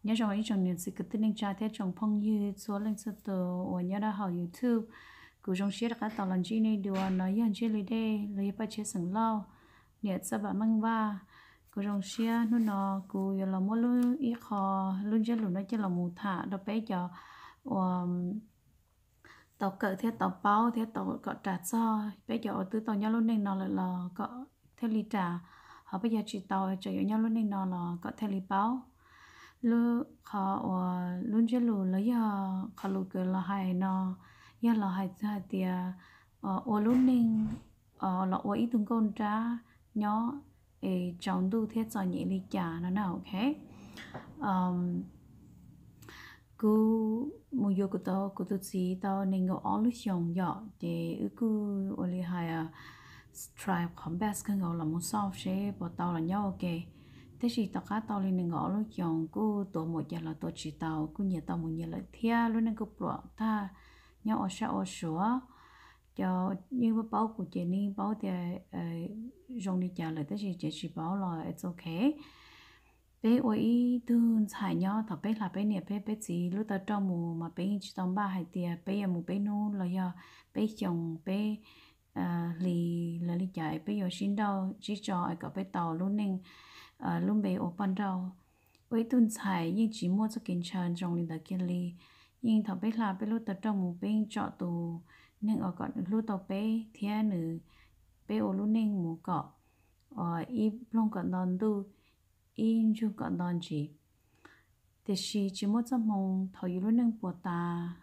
Nyob zoo ib tsoom niam txiv kwv tij neej tsa thiab tsoom phooj ywg txhua leej txhua tus uas nyob rau hauv YouTube. Kuv zoo siab rov qab tau los ntsib nej dua. No yog Ntsej Li Dej los yog Paj Tshiab xeem Lauj, niam Txawj Vam Meej Vaj. Kuv zoo siab hnub no kuv yuav los muab lub ib qho lub ntsiab lus no coj los mus tham rau peb cov uas tau kawm thiab tau paub thiab tau kom ras txog, peb cov uas twb tau nyob lub neej no lawm los kom thiaj li ras, ho peb cov tsis tau tseem yuav nyob lub neej no los kom thiaj li paub. Lub qhov uas lub ntsiab lus los yog qhov lus kws los hais no yog los hais txog hais tias ua lub neej los ua ib tug nkauj nrab nyob es tsaus ntuj thiab txom nyem li cas no na, ok. Kuv mus yuav kuv tau kuv tus txiv tau nees nkaum ob lub xyoos yom, ces wb kuj ua li hais try qhov best kawg nkaus los mus solve seb puas tau los nyob ua ke. Tab sis tom qab tau li nees nkaum ob lub xyoos kuj tuav mus cas los tuav tsis tau, kuj nyias tau mus nyias lawm thiab lub neej kuj pluam tag nyob ua sab ua suav. Cov yeej paub kuv ces nej paub tias zoo li cas lawm, tab sis tseem tsis paub los it's ok. Peb ua ib tug ntxhais nyob, thaum peb hla peb niam peb peb txiv lub taw roj mus mas peb yeej tsis tau npaj hais tias peb yuav mus peb hnub los yog peb xyoos peb hlis los li cas peb yuav sib nrauj sib tso es kom peb tau lub neej lub npe ua poj nrauj. Ua ib tug ntxhais yeej tsis muaj txoj kev ntshaw zoo li ntawd kiag li. Yeej thaum peb hla peb lub taw roj mus peb yeej tsom tus neeg uas kom nws hlub tau peb thiab nws, peb ua lub neej mus kom ib ploog kom nto ntuj, ib ntsug kom nto ntsis. Tiam sis tsis muaj txoj hmoo, thaum yus lub neej puas tas,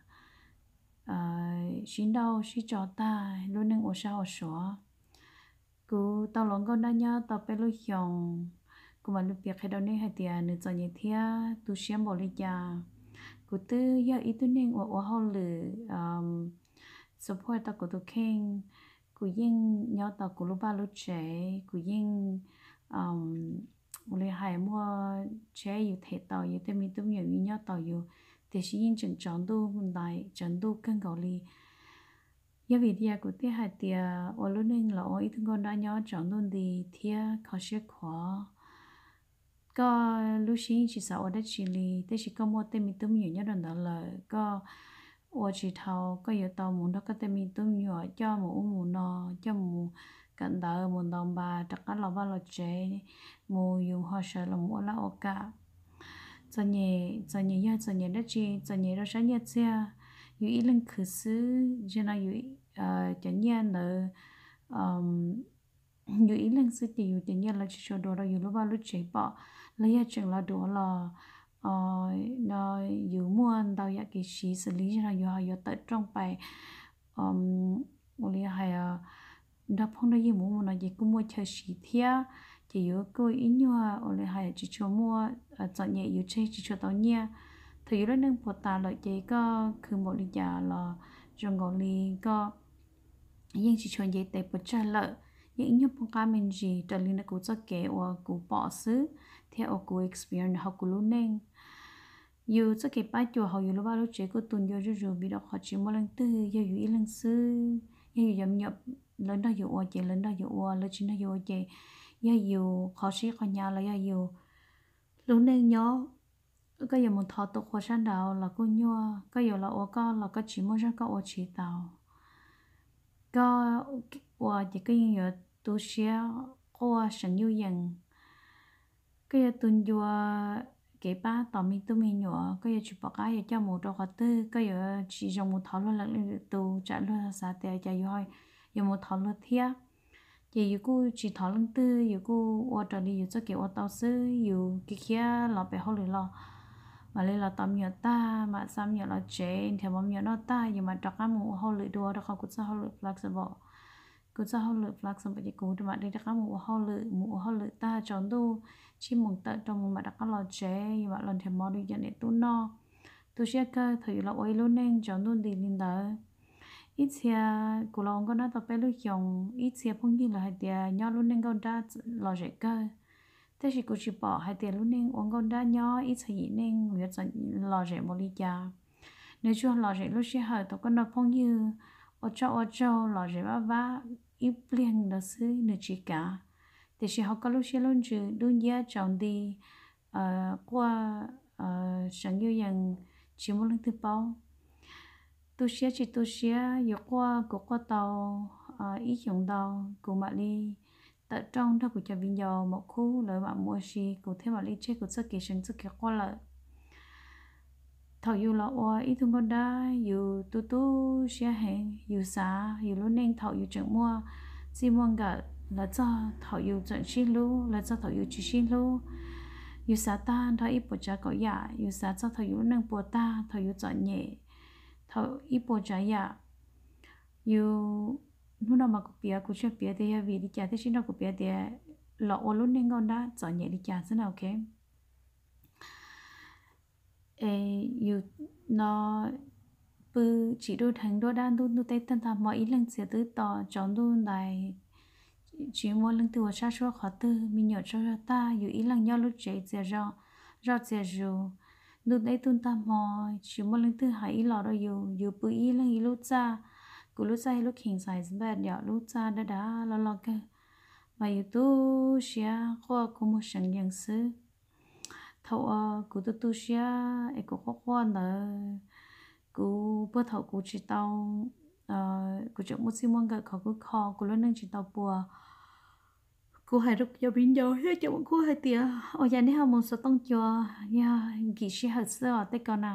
sib nrauj sib tso tag, lub neej ua sab ua suav. Kuv tau los nkauj nrab nyob tau peb lub xyoos, kuv mam li piav qhia rau nej hais tias nws txom nyem thiab tu siab npaum li cas. Kuv twb yog ib tug neeg uas ua hauj lwm support tau kuv tus kheej. Kuv yeej nyob tau kuv lub vaj lub tsev, kuv yeej ua li hais muaj tsheb yus them tau, yus tej me tub me nyuam yeej nyob tau yus, tiam sis yeej tseem tsaus ntuj ntais tsaus ntuj kawg nkaus li. Yog vim li cas kuv thiaj hais tias ua lub neej los ua ib tug nkauj nrab nyob tsaus ntuj nti thiab kho siab khuav. Koj lub siab yeej tsis xav ua dab tsi li, tab sis koj muaj tej me tub me nyuam nyob rau ntawd lawm, koj ua tsis dhau, koj yuav tau mus nrog koj tej me tub me nyuam coj mus ub mus no, coj mus kawm ntawv, mus ntaus npas, rov qab los vaj los tsev, mus yus ho sawv los mus ua laj ua kam. Txom nyem, txom nyem yog txom nyem dab tsi? Txom nyem rau sab nyiaj txiag, yus ib leeg khwv xwb, ntshai no yus cov nyiaj ntawd yus ib leeg xwb ces yus cov nyiaj lawv tsis tshua duav rau yus lub vaj lub tsev pom, los yog tseem los duav los no yus muaj ntau yam kev siv xws li yog no yus ho yuav tawm rooj pais ua li hais nrog phooj nrog ywg mus ub mus no ces kuj muaj chaw siv thiab, ces yus kuj ib nyuag ua li hais tsis tshua muaj, txom nyem yus tseg tsis tshua tau nyiaj. Thaum yus lub neej puas tas lawm ces koj khwv npaum li cas los zoo nkaus li koj yeej tsis tshua nce tes puas tsawg lawm, yeej ib nyuag poob qab me ntsis raws li ntawm kuv txoj kev uas kuv pom xwb thiab uas kuv experience hauv kuv lub neej. Yus txoj kev pab cuam hauv yus lub vaj lub tsev kuj tu ncua zuj zus vim rau qhov tsis muaj leej twg, yog yus ib leeg xwb. Yog yus cov me nyuam lawv nrog yus ua ces lawv nrog yus ua, lawv tsis nrog yus ua ces yog yus qhov sib qhov hnyav los yog yus lub neej nyob. Koj yuav mus thov tus qhua sab nraud los kuj nyuaj, koj yuav los ua koj los koj tsis muaj zog koj ua tsis tau. Koj ua ces koj yeej yuav tu siab quaj seem nyuj yees. Koj yuav tu ncua kev pab tos me tub me nyuam, koj yuav tsis pom qab yuav coj mus rau qhov twg, koj yuav tsis zoo mus thov luag leej lwm tus tsam luag xav tias cas yus yuav mus thov luag thiab. Ces yus kuj tsis thov leej twg, yus kuj ua raws li yus txoj kev ua tau xwb. Yus khiav khiav los pem hauj lwm los mam li los tos me nyuam tag mam xa me nyuam los tsev, nrhiav mov me nyuam noj tag yus mam rov qab mus ua hauj lwm dua, rau qhov kuv txoj hauj lwm flexible. Kuv txoj hauj lwm flexible ces kuv mam li rov qab mus ua hauj lwm, mus ua hauj lwm tag tsaus ntuj tsib moos tawm rau mus mam rov qab los tsev, yus mam los nrhiav mov rau yam niam tub noj. Tu siab kawg thaum yus los ua ib lub neej tsaus ntuj nti li ntawd. Ib txhia kuv los ua nkauj nrab tau peb lub xyoos, ib txhia phooj ywg lawv hais tias nyob lub neej nkauj nrab lom zem kawg, tab sis kuv tsis pom hais tias lub neej ua nkauj nrab nyob ib txhia yim neej yuav lom zem npaum li cas. Nws tsuas lom zem lub sij hawm thaum koj nrog phooj ywg ua tsoj ua tsaug lom zem vaj vab ib pliag ntawd xwb nws tsis kav, tiam sis ho koj lub siab lub ntsws dub nciab tsaus nti, quaj seev yuj yees, tsis muaj leej twg paub. Tu siab tsis tu siab, yus quaj kuv quaj tau ib xyoos ntau, kuv mam li tawm rooj nrog kuv cov viv ncaus maum khub lawv mam mus ua si, kuv thiaj mam li tseg kuv txoj kev seev txoj kev quaj lawm. Thaum yus los ua ib tug nkauj dab, yus tu tu siab heev, yus xav yus lub neej thaum yus tseem muaj txij muaj nkawm, los txog thaum yus tseem sib hlub, los txog thaum yus tsis sib hlub. Yus xav tag nrho ib puas tsav kaum yam, yus xav txog thaum yus lub neej puas tag, thaum yus txom nyem, thaum ib puas tsav yam. Yus, hnub no mas kuv piav, kuv tsis piav tias yog vim li cas, tab sis no kuv piav tias los ua lub neej nkauj dab txom nyem li cas xwb na, ok. Es yus no pw tsis dub dheev, nruab dab ntub, ntuj teb tag ntag hmo, ib leeg txias twb to, tsaus ntuj ntais, tsis muaj leej twg ua sab suab qhov twg, me nyuam tsaug zog tag, yus ib leeg nyob lub tsev txias zoj, zoj txias zus. Ntuj teb tag ntag hmo, tsis muaj leej twg hais ib los rau yus, yus pw ib leeg ib lub txaj, kuv lub txaj yog lub king size bed yom, lub txaj dab dav loj loj kawg, mas yus tu siab quaj kua muag seev yees xwb. Thaum uas kuv tu tu siab es kuv quaj quaj ntawd, kuv puag thaum kuv tsis tau, kuv tseem muaj txij muaj nkawm khov kub kho, kuv lub neej tsis tau puas, kuv hais rau cov viv ncaus thiab cov maum khub hais tias, ua cas nej ho mus xov tooj cua, yog nkim sij hawm xwb os tej ko na.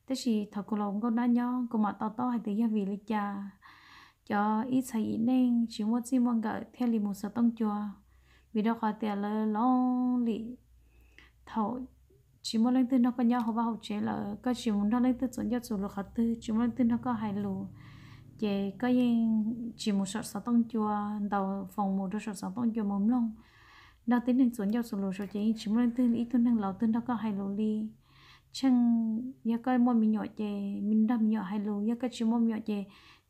Tab sis thaum kuv los nkauj dab nyob, kuv mam to taub hais tias yog vim li cas cov ib txhais yim neej tsis muaj txij muaj nkawm thiaj li mus xov tooj cua. Vim rau qhov tias lawv lonely. Thaum tsis muaj leej twg nrog koj nyob hauv vaj hauv tsev lawm, koj tsis mus nrog leej twg txuas ncauj txuas lus qhov twg, tsis muaj leej twg nrog koj hais lus, ces koj yeej tsis mus saum xov tooj cua, ntaus foos mus rau saum xov tooj cua mus mloog nrog tib neeg txuas ncauj txuas lus saud, ces yeej tsis muaj leej twg, ib tug neeg laus twg nrog koj hais lus li. Tsheej yog koj muaj me nyuam ces nrog me nyuam hais lus, yog koj tsis muaj me nyuam ces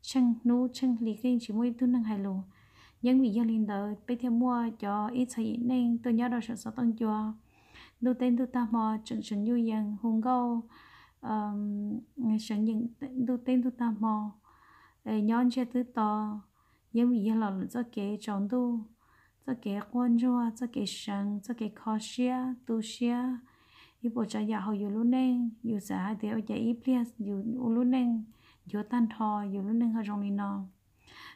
tsheej hnub tsheej hli koj yeej tsis muaj ib tug neeg hais lus. Yeej vim yog li ntawd peb thiaj muaj cov ib txhais yim neej tuaj nyob rau saum xov tooj cua. Ntuj teb ntuj tag hmo tseem seev yuj yees hu nkauj, seev yeem ntuj teb ntuj tag hmo, nyob ntsiag twb to. Yeej vim yog los lawm txoj kev tsaus ntuj, txoj kev quaj ntsuag, txoj kev seev, txoj kev kho siab tu siab, ib puas tsav yam hauv yus lub neej, yus xav hais tias ua cas ib pliag yus ua lub neej ncuav tag nrho, yus lub neej ho zoo li no.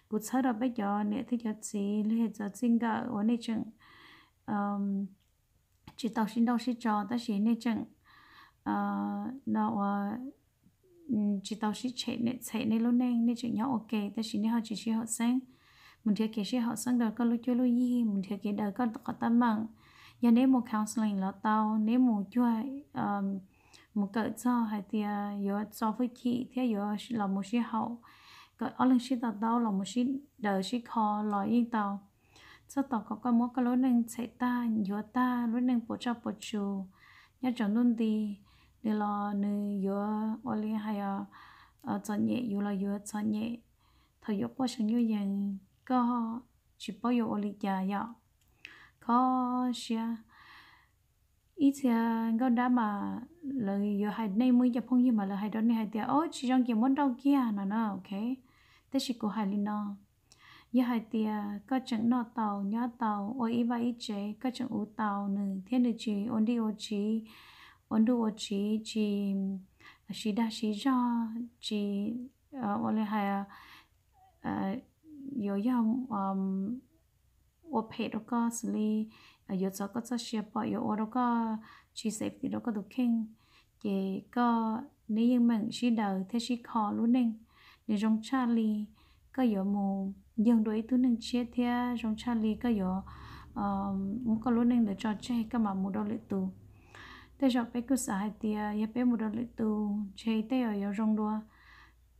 Kuv txhawb rau peb cov niam thiab cov txiv los yog cov txij nkawm uas nej tseem tsis tau sib nrauj sib tso tab sis nej tseem no ua tsis tau sib tshem, txhem nej lub neej, nej tseem nyob ua ke tab sis nej ho tsis sib haum xeeb. Mus nrhiav kev sib haum xeeb rau koj lub cuab lub yig, mus nrhiav kev daws koj qhov teeb meem. Yog neb mus counseling los tau, neb mus cuag, mus kawm txog hais tias yuav txo hwj chim thiab yuav los mus sib haum, kom ob leeg sib to taub los mus sib daws sib kho los yeej tau. Txog tom kom koj muab koj lub neej txhem tag ncuav tag, lub neej puas tsoj puas tsus, nyob tsaus ntuj nti, nws los nws yuav ua li hais txom nyem, yus los yuav txom nyem. Thaum yuav quaj seev yuj yees, koj tsis paub yuav ua li cas yom. Kho siab. Ib txhia nkauj dab mas lawv yuav hais, nej muaj ib co phooj ywg mas lawv hais rau nej hais tias, o, tsis zoo ces muab nrauj kiag no na, ok. Tab sis kuv hais li no, yog hais tias koj tseem noj tau nyob tau ua ib vaj ib tsev, koj tseem uv tau nws thiab nws tsis ua nrij ua tsiv, ua nruj ua tsiv, tsis siv dag siv zog, tsis ua li hais yuav yog ua phem rau koj xws li yuav txov koj txoj sia pom, yuav ua rau koj tsis safety rau koj tus kheej, ces koj, neb yeej meem sib daws thiab sib kho lub neej. Nws zoo tshaj li koj yuav mus yoog dua ib tug neeg tshiab thiab zoo tshaj li koj yuav muab koj lub neej ntawd tso tseg koj mam mus rau lwm tus. Tej zaum peb kuj xav hais tias yog peb mus rau lwm tus ntshe tej zaum yuav zoo dua.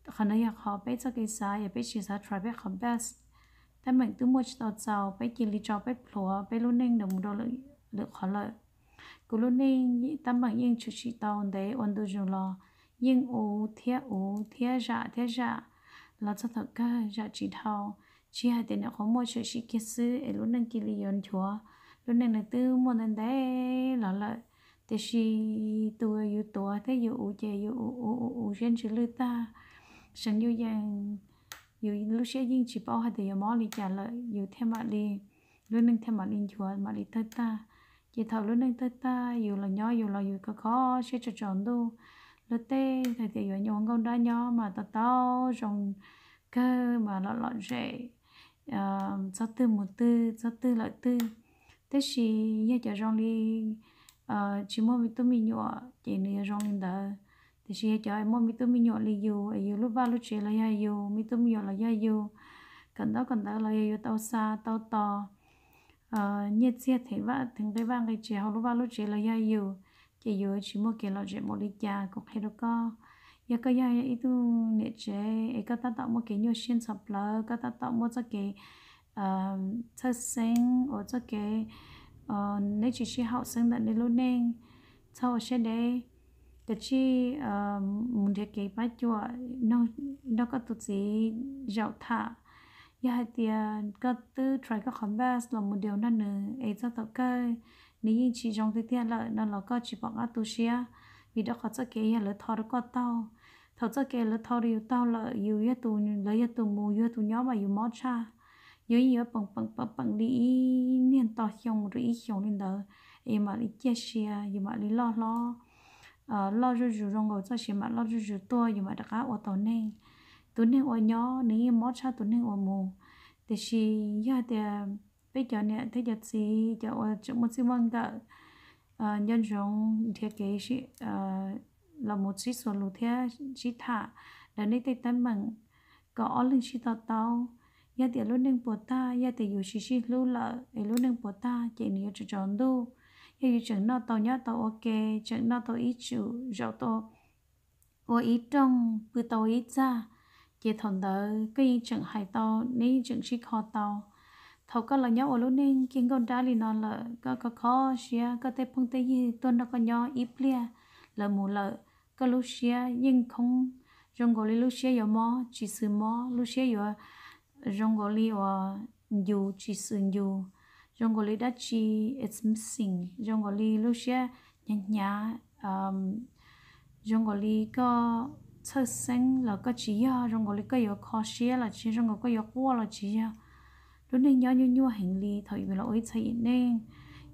Qhov ntawd yog qhov peb txoj kev xav, yog peb tsis xav try peb qhov best. Teeb meem twb muaj tsis tau txaus, peb cia li tso peb plhuav peb lub neej ntawd mus rau lwm qhov lawm. Kuv lub neej teeb meem yeej tshwm sim tau ntev ua ntu zus los, yeej uv thiab uv thiab zam thiab zam, los txog thaum kawg zam tsis dhau. Tsis hais tias nyuam qhuav muaj tshwm sim kiag xwb es lub neej cia li yuav nchuav, lub neej nws twb muaj ntev ntev los lawm. Tiam sis tus yus tuav thiab yus uv ces yus uv uv uv uv siab ntsws lwj tag, seev yuj yees, yus lub siab yeej tsis paub hais tias yuav mob li cas lawm, yus thiaj mam li, lub neej thiaj mam li nchuav mam li tawg tag. Ces thaum lub neej tawg tag yus los nyob yus los yus khov kho siab tsaus tsaus ntuj. Luag tej hais tias yuav ua nkauj nrab nyob mas tau tau zoo kawg mas lom lom zem, txog twg mus twg, txog twg lawm twg. Tab sis yog cov zoo li tsis muaj me tub me nyuam ces nws yuav zoo li ntawd. Tiam sis yog cov muaj me tub me nyuam li yus, yus lub vaj lub tsev los yog yus, me tub me nyuam los yog yus, kawm ntaub kawm ntawv los yog yus tau xa tau tos, nyiaj txiag theem vaj theem nqe vaj nqe tsev hauv lub vaj lub tsev los yog yus, ces yus tsis muaj kev lom zem npaum li cas. Kuv qhia rau koj, yog koj yog ib tug niam tsev es koj tab tom muaj kev nyuaj siab ntxhov plawv, koj tab tom muaj txoj kev txhawj xeeb uas txoj kev neb tsis sib haum xeeb ntawm nej lub neej, txhob ua siab deb. Kav tsij mus nrhiav kev pab cuam, nrog koj tus txiv zaum tham. Yog hais tias koj twb try koj qhov best los mus deal nrog nws es txog thaum kawg nws yeej tsis zoo tiag tiag lawm no los koj tsis pom qab tu siab, vim rau qhov txoj kev yog lawv tho rau koj taug. Thaum txoj kev lawv tho rau yus taug lawm, yus yog tus, lawv yog tus mus, yus yog tus nyob mas yus mob tshaj. Yus yeej yuav peem peem peem peem li ib niag nto xyoo rau ib xyoos li ntawd, es yus mam li ciaj sia, yus mam li loj hlob, loj zuj zus zoo nkaus txoj sia mam loj zuj zus tuaj, yus mam rov qab ua tau neeg. Tus neeg uas nyob nws yeej mob tshaj tus neeg uas mus. Tiam sis yog tias peb cov niam thiab cov txiv, cov uas tseem muaj txij muaj nkawm, nco ntsoov nrhiav kev los mus sib xyuas lus thiab sib tham ntawm nej tej teeb meem kom ob leeg sib to taub. Yog tias lub neej puas tag, yog tias yus tsis sib hlub lawm es lub neej puas tag ces nws yuav tsaus tsaus ntuj. Yog yus tseem noj tau nyob tau ua ke, tseem noj tau ib tsum, zaum tau ua ib rooj, pw tau ua ib txaj, ces thaum ntawd koj yeej tseem hais tau, neb yeej tseem sib kho tau. Thaum koj los nyob ua lub neej kiag nkauj nrab li no lawm, koj kho kho siab, koj tej phooj tej ywg tuaj nrog koj nyob ib pliag lawv mus lawm, koj lub siab yeej khoob, zoo nkaus li lub siab yuav mob tsis xws mob, lub siab yuav zoo nkaus li uas ncu tsis xws ncu, zoo nkaus li dab tsi it's missing, zoo nkaus li lub siab hnyav hnyav, zoo nkaus li koj txhawj xeeb los koj tsis yog, zoo nkaus li koj yuav kho siab los tsis yog, zoo nkaus koj yuav quaj los tsis yog. Lub neej nyob nyuaj nyuaj heev li thaum yus los ua ib txhais yim neej,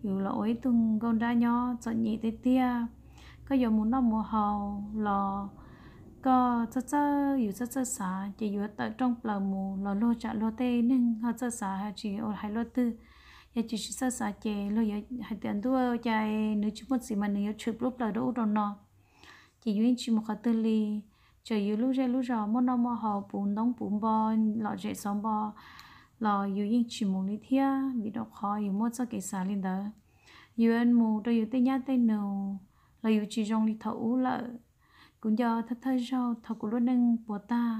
yus los ua ib tug nkauj nrab nyob txom nyem tiag tiag. Koj yuav mus noj mus haus los koj txawj txawj, yus txawj txawj xav ces yuav tawm rooj plaws mus los luag tsam luag tej neeg ho txawj xav, tsis hais luaj twg. Yog tsis txawj xav ces luag yuav hais tias ntuj, cas nws tsis muaj txiv mas nws yuav tshwm plub plaws rau ub rau no. Ces yus yeej tsis mus qhov twg li. Txawm yus lub zej lub zos muaj noj muaj haus, puv ntoob puv npo, lom zem xauv npo los yus yeej tsis mus li thiab, vim rau qhov yus muaj txoj kev xav li ntawd. Yuav mus rau yus tej nyab tej nus los yus tsis zoo li thaum ub lawm. Kuv nco thawj thawj zaug thaum kuv lub neej puas tag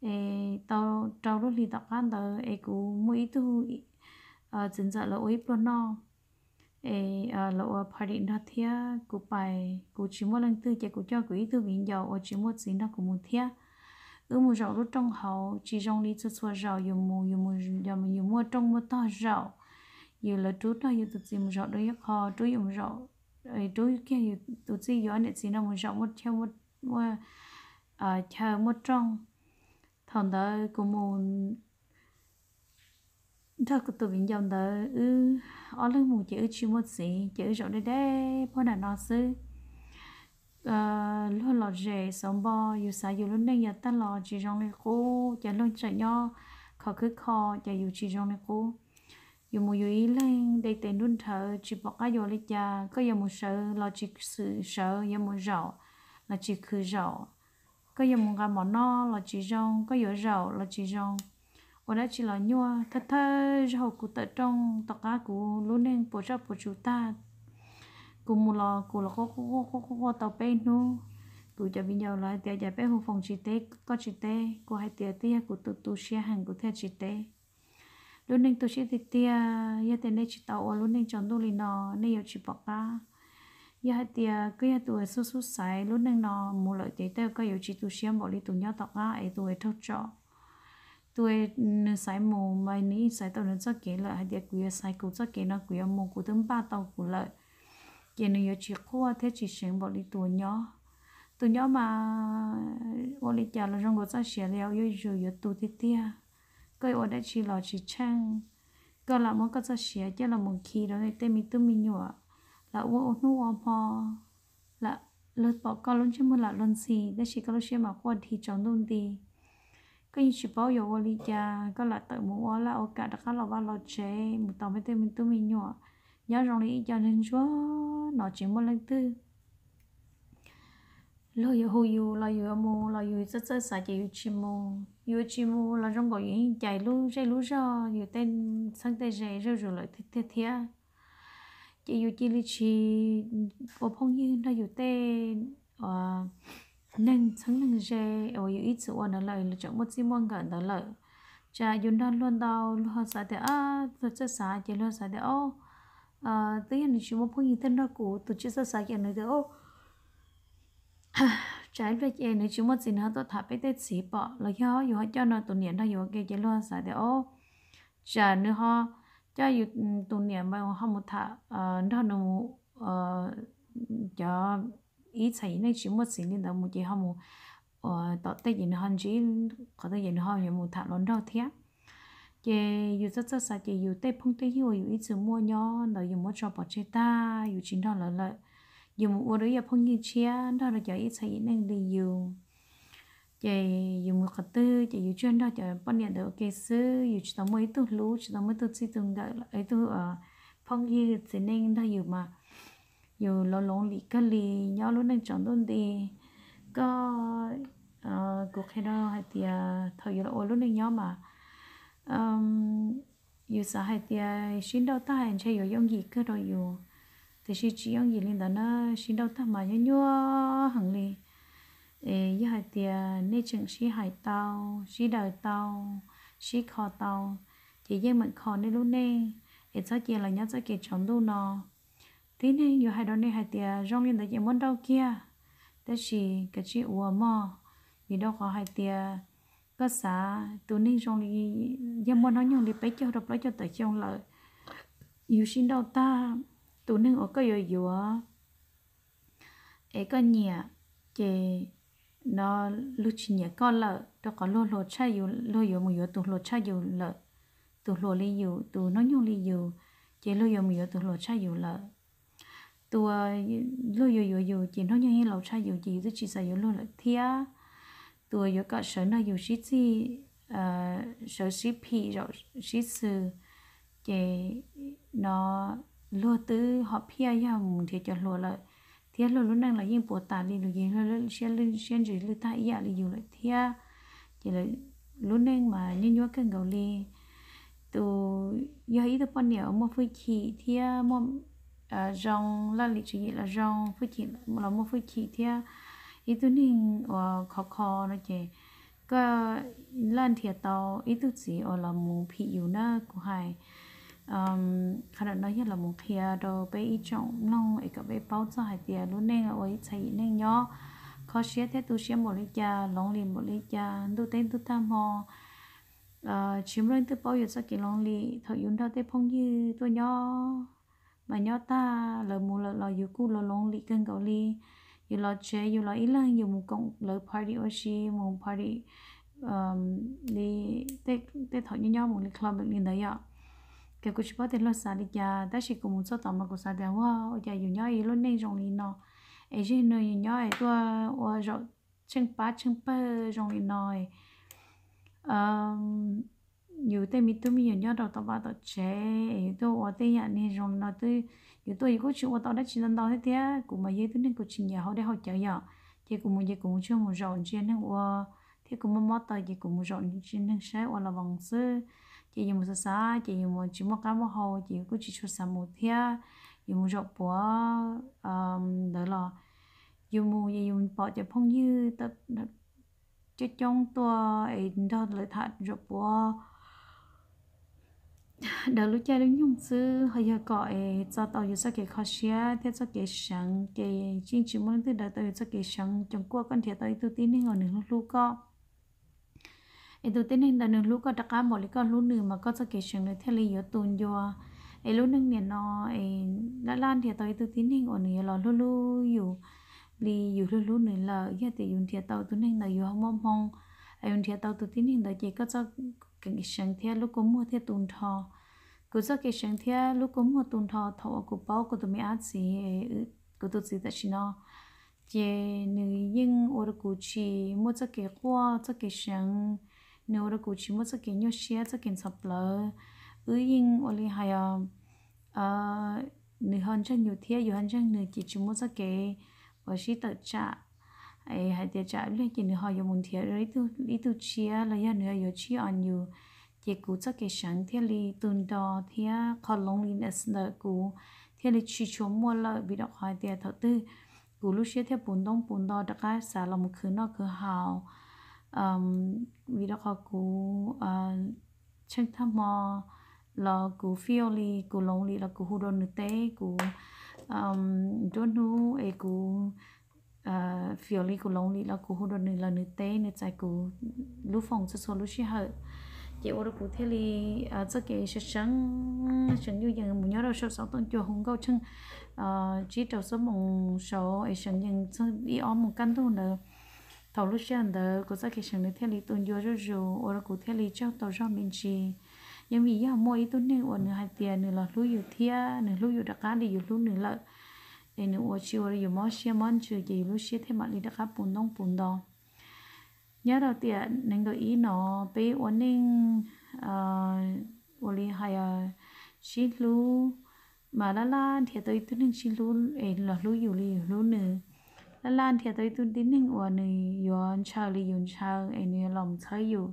es tau rau lub hlis tom qab ntawd es kuv muaj ib tug txiv ntxawm lawv ua ib pluag noj es lawv ua party nrog thiab kuv pais, kuv tsis muaj leej twg ces kuv coj kuv ib tug viv ncaus uas tsis muaj txiv nrog kuv mus thiab. Wb mus zaum lub rooj hauv tsis zoo li txhua txhua zaus yus mus, yus mus yus muaj rooj muaj tog zaum, yus lawv rub nrog yus tus txiv mus zaum rau ib qho, rub yus mus zaum, rub kiag yus tus txij yus niam txiv no mus zaum muaj chaw muaj rooj. Thaum ntawd kuv mus nrog kuv tus viv ncaus ntawd, wb ob leeg mus ces wb tsis muaj txiv ces wb zaum deb deb puag nram no xwb. Luag lom zem xauv npo, yus xav yus lub neej yav tag los tsis zoo li qub, ces luag tseem nyob khov khwb kho, ces yus tsis zoo li qub. Yus mus yus ib leeg de tes nruab nrhawv tsis pom qab yuav li cas, koj yuav mus sawv los tsis xwm sawv, yuav mus zaum los tsis khwv zaum, koj yuav mus nqa mov noj los tsis zoo, koj yuav zaum los tsis zoo. Ua dab tsi los nyuaj. Thawj thawj zaug kuv tawm rooj tom qab kuv lub neej puas tsav puas tsuv tag, kuv mus los kuv los quaj quaj quaj quaj tau peb hnub. Kuv cov viv ncaus los hais tias cas peb hu foos tsis teb, koj tsis teb. Kuv hais tias twb yog kuv tus tu siab heev kuv thiaj tsis teb. Lub neej tu siab tiag tiag, yog tias nej tsis tau ua lub neej tsaus ntuj li no, nej yuav tsis pom qab. Yog hais tias koj yog tus xub xub xaiv lub neej no mus lawm ces tej koj yuav tsis tu siab npaum li tus nyob tom qab es tus es raug tsom. Tus nws xaiv mus mas nws yeej xaiv tau nws txoj kev lawm, hais tias kuv yuav xaiv kuv txoj kev no, kuv yuav mus, kuv twb npaj tau kuv lawm, ces nws yuav tsis quaj thiab tsis seev npaum li tus nyob. Tus nyob mas ua li cas los zoo nkaus txoj sia li yuav yuav zus yuav tu tiag tiag. Koj yuav ua dab tsi los tsis tsheej. Koj lam muab koj txoj sia coj los mus khi rau tej me tub me nyuam, lam ua ua hnub ua hmo, lam, luag pom koj lub ntsej muag lam luag ntxhi, tab sis koj lub siab mas quaj dhi tsaus ntuj nti. Koj yeej tsis paub yuav ua li cas, koj lam tawm mus ua laj ua kam rov qab los vaj los tsev, mus tos peb tej me tub me nyuam nyob zoo li ib co neeg ntsuag no tsis muaj leej twg. Luag yuav hu yus los yus yuav mus los yus txawj txawj xav ces yus tsis mus. Yus tsis mus los zoo nkaus yus yeej cais lub zej lub zog, yus tej txheeb tej ze zuj zus lawm tiag tiag thiab. Ces yus cia li tsis ua phooj ywg nrog yus tej neeg txheeb neeg ze uas yus ib txwm ua ntawd lawm, tseem muaj txij muaj nkawm ntawd lawm. Tsam yus nrog luag ntau, luag xav tias, luag txawj xav ces luag xav tias, o, twb yog nws tsis muaj phooj ywg thiaj nrog kuv, tus tsis txawj xav ces nws tias, o, tsam ib pliag ces nws tsis muaj txiv nws ho tuaj tham peb tej txiv pom, los yog yus ho coj nws tus niam nrog yus ua ke ces luag xav tias, o, tsam nws ho coj yus tus niam mas ho mus tham, nrog nws mus, cov ib txhais yim neej tsis muaj txiv li ntawd mus ces ho mus tom tej ces nws ho ntsib qhov twg ces nws ho yuav mus tham hluas nraug thiab. Ces yus txawj txawj xav ces yus tej phooj tej ywg uas yus ib txwm muaj nyob ntawd yus muab tso pov tseg tag, yus tsis nrog lawv lawm. Yus mus ua rau ib co phooj ywg tshiab nrog rau cov ib txhais yim neej li yus. Ces yus mus qhov twg ces yus tsuas nrog cov poj niam ntawd ua ke xwb, yus tsis tau muaj ib tug hlub, tsis tau muaj ib tug txij tug nkawm, ib tug phooj ywg txiv neej nrog yus mas yus los lonely kawg li, nyob lub neej tsaus ntuj nti. Koj, kuv qhia rau hais tias thaum yus los ua lub neej nyob mas yus xav hais tias sib nrauj tag ntshe yuav yooj yim kawg rau yus, tiam sis tsis yooj yim li ntawd na. Sib nrauj tag mas nyuaj nyuaj heev li. Es yog hais tias nej tseem sib hais tau, sib daws tau, sib kho tau, ces yeej meem kho nej lub neej, es txhob cia los nyob txoj kev tsaus ntuj no. Tib neeg yuav hais rau nej hais tias zoo li ntawd ces muab nrauj kiag, tab sis kav tsij ua mog, vim rau qhov hais tias koj xav tus neeg zoo li, yog muaj hnub nyoog li peb caug rau plaub caug tawm xyoo lawm, yus sib nrauj tag, tus neeg uas koj yuav yuav es koj nyiam, ces no luag tsis nyiam koj lawm, rau qhov luag hluas tshaj yus, luag yuav mus yuav tus hluas tshaj yus lawm, tus hluas li yus, tus hnub nyoog li yus, ces luag yuav mus yuav tus hluas tshaj yus lawm. Tus uas luag yuav yuav yus ces hnub nyoog yeej laus tshaj yus, ces yus twb tsis xav yuav luag lawm thiab. Tus uas yuav kom sawv nrog yus sib txig, sawv sib phim, zaum sib xws, ces no luag twb hom phiaj yog mus nrhiav cov hluas lawm, thiab luag lub neej los yeej puas tas li lus, ces luag siab ntsws lwj tag ib yam li yus lawm thiab. Ces lub neej mas nyuaj nyuaj kawg nkaus li. Tus, yog ib tug poj niam uas muaj hwj chim thiab muaj zoo, laj lim tswv yim los zoo, hwj chim los muaj hwj chim thiab ib tug neeg uas khov kho no ces koj laj nrhiav tau ib tug txiv uas los mus phim yus na. Kuv hais qhov no yog los mus qhia rau peb ib tsoom mloog es kom peb paub txog hais tias lub neej ua ib txhais yim neej nyob, kho siab thiab tu siab npaum li cas, lonely npaum li cas, ntuj teb ntuj tag hmo, tsis muaj leej twg paub yus txoj kev lonely. Thaum yus nrog tej phooj ywg tuaj nyob mas nyob tag lawv mus lawm los yus kuj los lonely kawg nkaus li. Yus los tsev, yus los ib leeg, yus mus koom lawv party ua si, mus party li tej thaum nyob nyob mus li club li ntawd yom. Ces kuv tsis paub tias luag xav li cas, tab sis kuv mus txog tod mas kuv xav tias, ua, ua cas yus nyob ib lub neej zoo li no, es zeeg no yus nyob es tuaj ua zaum tsheej pab tsheej pawg zoo li no. Yus tej me tub me nyuam nyob rau tom vaj tom tsev, yus tuaj ua tej yam niag zoo li no twb, yus tuaj yus kuj tsis ua tau dab tsi ntau ntau thiab tiag. Kuv mas yog ib tug neeg kuv tsis nyiam haus dej haus cawv yom, ces kuv mus ces kuv mus tsuas mus zaum ntsia neeg ua, thiab kuv mob mob taw ces kuv mus zaum ntsia neeg saib ua los voos xwb. Ces yus mus xav xav ces yus mus tsis muaj qab muaj hau ces yus kuj tsis tshua xav mus thiab. Yus mus zaum puav ntawd los yus mus es yus pom cov phooj ywg coob coob tuaj es nrog lawv tham zaum puav daws lub caij lub nyoog xwb, ho yog kom es txo tau yus txoj kev kho siab thiab txoj kev seev, ces yeej tsis muaj leej twg daws tau yus txoj kev seev. Coom kuaj koj nrhiav tau ib tug tib neeg uas nws hlub hlub koj, es tus tib neeg ntawd nws hlub koj rov qab npaum li koj hlub nws mas koj txoj kev seev nws thiaj li yuav tu ncua. Es lub neej niam no es laj laj nrhiav tau ib tug tib neeg uas nws yuav los hlub hlub yus li yus hlub hlub nws lawm. Yog tias yus nrhiav tau tus neeg ntawd yus ho muaj hmoo, yus nrhiav tau tus tib neeg ntawd ces koj txoj kev seev thiab lub kua muag thiaj tu nrho. Kuv txoj kev seev thiab lub kua muag tu nrho thaum uas kuv paub kuv tus me ab txiv, kuv tus txiv tam sim no, ces nws yeej ua rau kuv tsis muaj txoj kev quaj txoj kev seev, nws ua rau kuv tsis muaj txoj kev nyuaj siab txoj kev ntxhov plawv. Wb yeej ua li hais, nws ho ntseeg yus thiab yus ho ntseeg nws ces tsis muaj txoj kev uas sib tawm tsam hais tias tsam pliag ces nws ho yuav mus nrhiav ib tug tshiab los yog nws ho yuav cheat on yus, ces kuv txoj kev seev thiaj li tu nrho thiab qhov loneliness ntawm kuv thiaj li tsis tshua muaj lawm, vim rau qhov hais tias thaum twg kuv lub siab thiaj puv ntoob puv nto rov qab xav los mus khwv noj khwv haus, vim rau qhov kuv tsheej tag hmo los kuv feel li kuv lonely los kuv hu rau nws teb, kuv nruab hnub es kuv feel li kuv lonely los kuv hu rau nws los nws teb, nws txais kuv lub foos txhua txhua lub sij hawm. Ces ua rau kuv thiaj li txoj kev seev seev, seev nyuj yees mus nyob rau saum xov tooj cua hu nkauj tsheej tsib rau xuab moos saud es seev yees ib ob moos kaj ntug ntawd. Thaum lub sij hawm ntawd kuv txoj kev seev nws thiaj li tu ncua zuj zus ua rau kuv thiaj li tsaug tau zog me ntsis. Yeej vim yog muaj ib tug neeg uas nws hais tias nws los hlub yus thiab nws hlub yus rov qab li yus hlub nws lawm, es nws ua tsis ua rau yus mob siab mob ntsws ces yus lub siab thiaj mam li rov qab puv ntoob puv nto. Nyob rau tiam nees nkaum ib no peb ua neej ua li hais sib hlub, mas laj laj nrhiav tau ib tug neeg sib hlub es los hlub yus li yus hlub nws. Laj laj nrhiav tau ib tug tib neeg uas nws yuav ntshaw li yus ntshaw es nws yuav los txhawb yus.